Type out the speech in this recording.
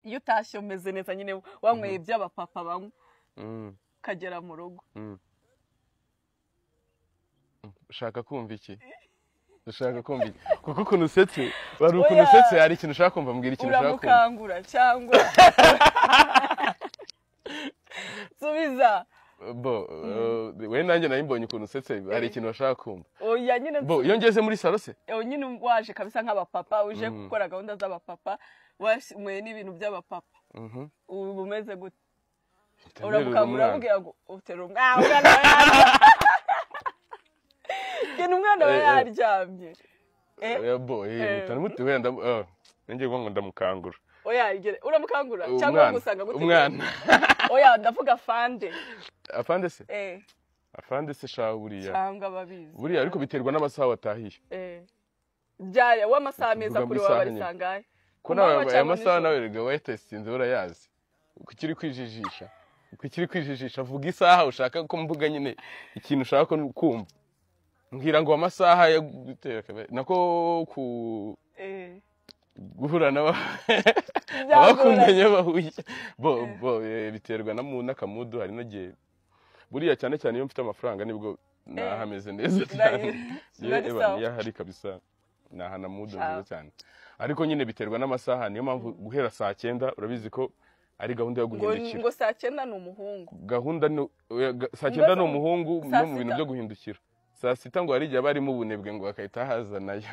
Iyo utashye umeze neza nyine, wanyweye iby'abapapa banywa, ukagera mu rugo, Ushaka kumva iki? Ushaka kumva iki? Kuko ukuntu usetse, wari ukuntu usetse, hari ikintu ushaka kumva. Mbwira ikintu ushaka kumva. Uramukangura cyangwa subiza? Bo, we nanjye nari mbonye ukuntu usetse, hari ikintu bashaka kumva. Oya nyine. Bo, iyo ngeze muri salo se? Nyine waje kabisa nk'abapapa, uje gukora gahunda z'abapapa, wanyweye n'ibintu by'abapapa, ubu umeze gute? Nterura Uramukangura? Umwana. Uramubwira ngo uterura umwana? Umwana aba yaryamye. Genda, umwana aba yaryamye. Bo, wenda ngiye kuvuga ngo ndamukangura. Oya, uramukangura cyangwa Umwana. Ugusanga gute? Umwana. Oya, ndavuga fande. Afande se? Afande se sha, buriya Cyangwa ababizi. Buriya ariko biterwa n'amasaha watahiye. Byari w'amasaha meza Vuga kuri mu wowe isaha ari nyine. sangahe? Ko Ku nawe manywa aya cyangwa masaha nijoro? Nawe rega wayatesitinze, urayazi. Kuki uri kwijijisha? Kuki uri kwijijisha? Vuga isaha ushaka ko mvuga nyine, ikintu ushaka ko kumva. Mbwira ngo amasaha yo gutera nako ku guhura n'aba Byagoranye. abakundanye bahuye. Bo bo, biterwa na mu n'akamudu. Hari n'igihe buriya, cyane cyane iyo mfite amafaranga, nibwo naha ameze neza cyane. Biba ari Eba, sawa. niyo ahari kabisa naha na mudu Sawa. nziza cyane. Ariko nyine biterwa n'amasaha. Niyo mpamvu guhera saa 9 urabizi ko ari gahunda yo Ngo guhindukira. Ngo saa 9 ni umuhungu. Gahunda ni oya, saa 9 ni umuhungu Saa no mu bintu sita. byo guhindukira. Saa 6 ngo hari igihe aba arimo ubunebwe, ngo bagahita haza nayo.